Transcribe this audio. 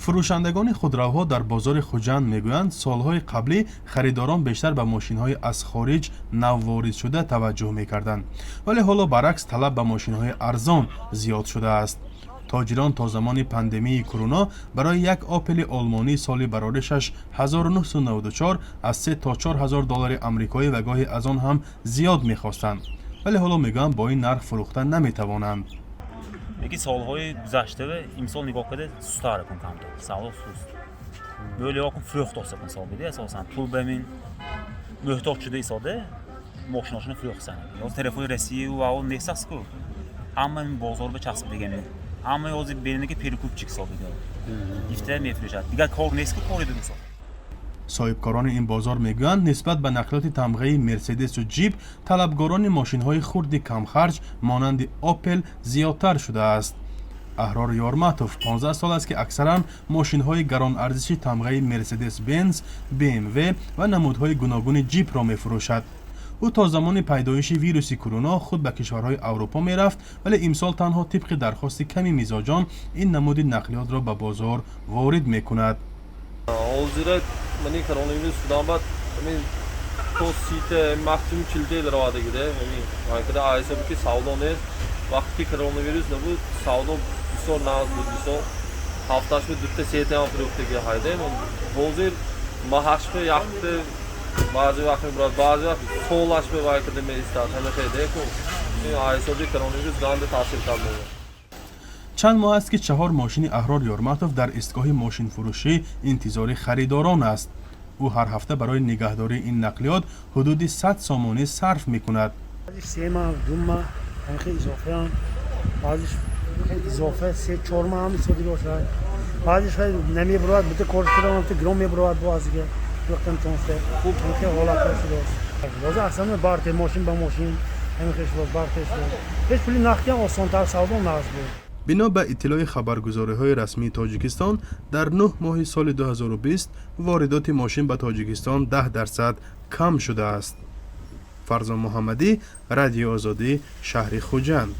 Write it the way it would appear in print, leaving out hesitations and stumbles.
Фурӯшандагони худравҳо дар бозори Хуҷанд мегӯянд, солҳои қаблӣ харидорон бештар ба мошинҳои аз хориҷ навворидшуда таваҷҷӯҳ мекарданд, вале ҳоло баръакс, талаб ба мошинҳои арзон зиёд шудааст. Тоҷирон то замони пандемияи корона барои як Опели олмонӣ соли бароришаш 1994 аз 3 то 4 ҳазор доллари амрикоӣ ва гоҳе аз он ҳам зиёд мехостанд, вале ҳоло мегӯянд, бо ин нарх фурӯхта наметавонанд. Лекин солҳои гузашта имсол нигоҳ карда, сустар кун, камтар савдо суст. Бӯлиҳо кун, фурӯхт кун, сол биди, асосан пул ба мин муҳтоҷ шуда истода, мошиношона фурӯхтсан. Ҳозир телефони Россия ва он нестаст ку, ҳама бозор ба часпидагами, ҳама ҳозир берина ки перекупчик ҳисобида гифта мефурӯшад, дигар кор нест ку, кори мисол. Соҳибкорони ин бозор мегӯянд, нисбат ба нақлиёти тамғаи Мерседесу Ҷип талабгорони мошинҳои хурди камхарҷ монанди Опел зиёдтар шудааст. Аҳрор Ёрматов 15 сол аст, ки аксаран мошинҳои гаронарзиши тамғаи Мерседес Бенз, БМВ ва намудҳои гуногуни ҷипро мефурӯшад. Ӯ то замони пайдоиши вируси корона худ ба кишварҳои Аврупо мерафт, вале имсол танҳо тибқи дархости ками мизоҷон ин намуди нақлиётро ба бозор ворид мекунад. Ҳозира мани коронавирус шудан баъд ҳамин то 30-та, максимум 40-та даровардагида. Ҳамин вайкада ҳисоби ки савдо нест. Вақте ки коронавирус набуд, савдо бисёр нағз буд, бисёр ҳафташба дута, сета ҳам фурӯхтаги ҳайда. Ҳозир маҳашба якта баъзе вақт мебурад, баъзе вақт солашба вайкада меистад. Ҳамин ку ҳисоби коронавирус ганда таъсир кард. Чанд моҳ аст, ки чаҳор мошини Аҳрор Ёрматов дар истгоҳи мошинфурӯшӣ интизори харидорон аст. Ӯ ҳар ҳафта барои нигаҳдории ин нақлиёт ҳудуди 100 сомонӣ сарф мекунад. 3 маҳ, 2 маҳ ҳамихел изофаам, баъзеш изофа 3-4 маҳ ҳам истодига бошад, баъзеш намебурад, бита кор кардам, гирон мебурад, боазига вақтам тонста хуб ҳамихел ҳолатҳо шудааст. Ҳозир аслан бартер, мошин ба мошин ҳамихел шудааст, бартер шудааст. Пеш пули нақдиам осонтар, савдо нағз буд. Бино ба иттилои хабаргузориҳои расмии Тоҷикистон, дар 9 моҳи соли 2020 воридоти мошин ба Тоҷикистон 10% кам шудааст. Фарзон Муҳаммадӣ, Радиои Озодӣ, шаҳри Хуҷанд.